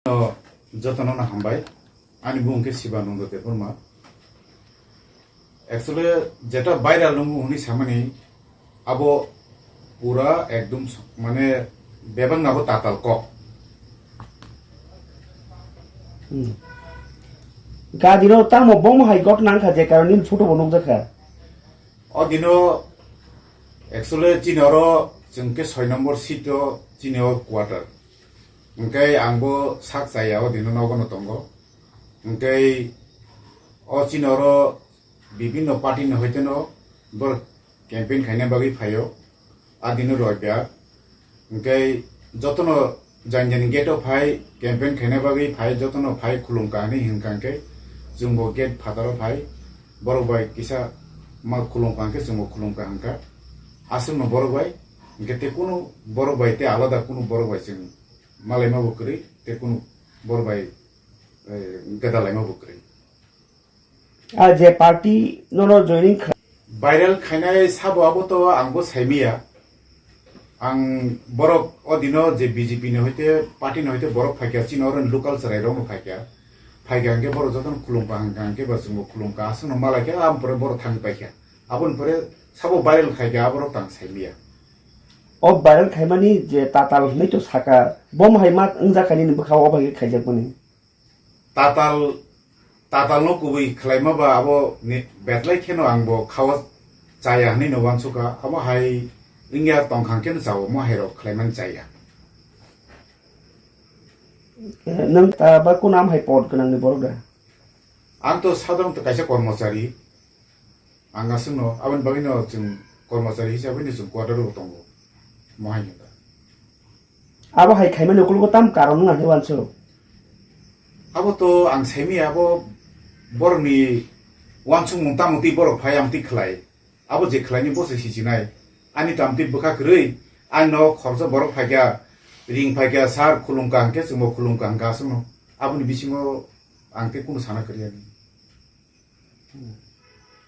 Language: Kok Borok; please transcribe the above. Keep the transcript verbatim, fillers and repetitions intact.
Jotono no hambai. Ani bung khe Sibananda Debbarma. Actually, jeta viral nungo hwnwi samani, abo pura ekdom s-, mane, bebak nabo tatal kok. Hmm. Gadino tamo bom hai gok nang kha, je karon nini photo bo nukjak kha. O dino actually chini oro chwng khe soi number seat o chini o quarter. Hwnkhe ang bo sak chaya o dino nogo no tongo. Hwnkhe o chini oro bibinno party ni hoite no borok campaign khaina bagwi phaio. A dino roi bia. Hwnkhe jotono jani jani gate o phai campaign khaina bagwi phai jotono phai khulum ka hinwi hwnkha hwnkhe chwngbo gate phataro phai borok bai kisa ma khulum ka hwnkhe chwngbo khulum ka hwnkha. Aswkno borok bai hwnkhe tei kunu borok bai tei alada kunu borok bai chwng malaima bo kwrwi tei kunu borok bai, eh, gwdalaima bo kwrwi. A je party nono joining kha- Viral khainai sabo abo to ang bo saimiya. Ang borok o dino je B J P ni hoite party ni hoite borok phaikya chini oro local chwrai rok no phaikya. Phaikya hwnkhe borok jotono khulum ka hwnkha hwnkhe bo chwngbo khulum ka aswkno malaikha aboni pore borok thangwi paikha. Aboni pore sabo viral khaikha aborok tang saimiya. O viral khaimani je tatal hinwi to saka bom hai ma wngjak kha nini bwkha o bai khe khaijakmani. Tatal, tatal no kubui khlaima ba abo ni betlai kheno ang bo khawa chaya hinwi no uansukha. Abo hai wngya tongkhang kheno chao mo hai rok khlaimani chaya. Eh, nwng ta ba kunam hai pod gwnang ni borok da? Ang to sadharon to kaisa kormochari. Ang aswkno aboni bagwino chwng kormochari hisabwino chwng quarter o tongo. Mo hai nokha. Abo hai khaimani ukologo tam karon wng hinwi uansuk? Abo to ang saimanya abo borokni uansukmung tamo twi borok phai ang twi khlai. Abo je khlaini bo se sichinai. Ani tam twi bwkha kwrwi, ani no khoroksa borok phaikha, ring phaikha, sir khulumkha hwnkhe chwngbo khulumkha hwnkha aswkno. Aboni bisingo ang tei kunu sana kwrwi ani.